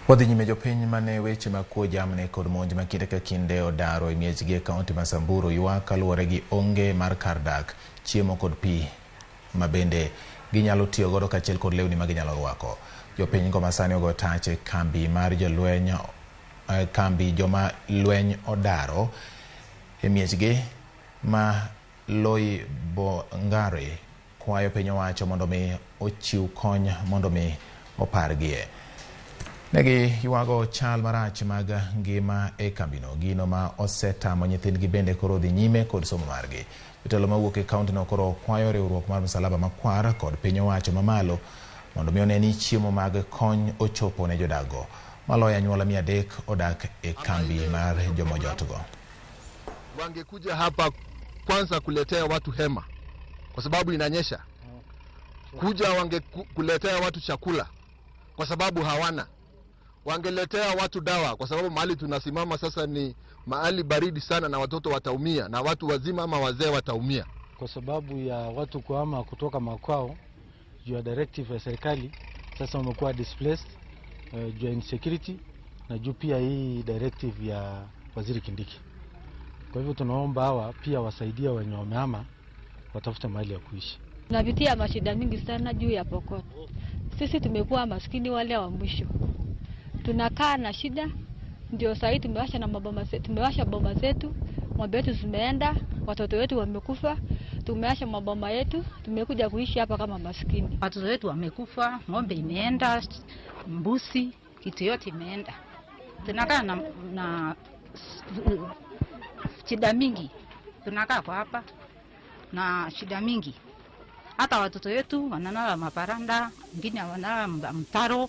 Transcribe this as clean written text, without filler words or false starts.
Wadhi nyime. Jopiny mane weche mag kuo jamni kod monj ma kinde ka kinde odaro e miechgi e kaunti ma Samburu ywak kaluwore gi onge mar kar dak, chiemo kod pi ma bende ginyalo tiyo godo kaachiel kod lewni ma ginyalo rwako. Jopiny go masani ogo tach e kambi mar jolweny, kambi joma lweny odaro e miechgi ma Loibongare kwayo piny owacho mondo mi ochiw kony mondo mi opargie. Negi ywago chal marach mag ngima e kambino, gino ma osetamo nyithindgi bende koro dhi nyime kod somo margi. Jotelo mawuok e kaontino koro kwayo riwruok mar Msalaba Makwar kod piny owacho mamalo mondo mi one ni chiemo mag kony ochopo ne jodakgo. Maloyo anyuola 300 odak e kambi mar jomojotgo. Wangekuja hapa kwanza kuletea watu hema kwa sababu inanyesha. Kuja wangekuletea watu chakula kwa sababu hawana. Wangeletea watu dawa kwa sababu mahali tunasimama sasa ni mahali baridi sana, na watoto wataumia na watu wazima ama wazee wataumia. Kwa sababu ya watu kuhama kutoka makwao juu ya directive ya serikali, sasa wamekuwa displaced juu ya insecurity na juu pia hii directive ya Waziri Kindiki. Kwa hivyo tunaomba hawa pia wasaidia wenye wamehama watafute mahali ya kuishi. Tunapitia mashida mingi sana juu ya Pokot. Sisi tumekuwa maskini wale wa mwisho. Tunakaa na shida, ndio sahii tumewasha na maboma zetu, tumewasha boma zetu, ng'ombe wetu zimeenda, watoto wetu wamekufa, tumewasha maboma yetu, tumekuja kuishi hapa kama maskini. Watoto wetu wamekufa, ng'ombe imeenda, mbuzi, kitu yote imeenda. Tunakaa na shida mingi, tunakaa kwa hapa na shida mingi. Hata watoto wetu wanalala maparanda, wengine wanalala mtaro.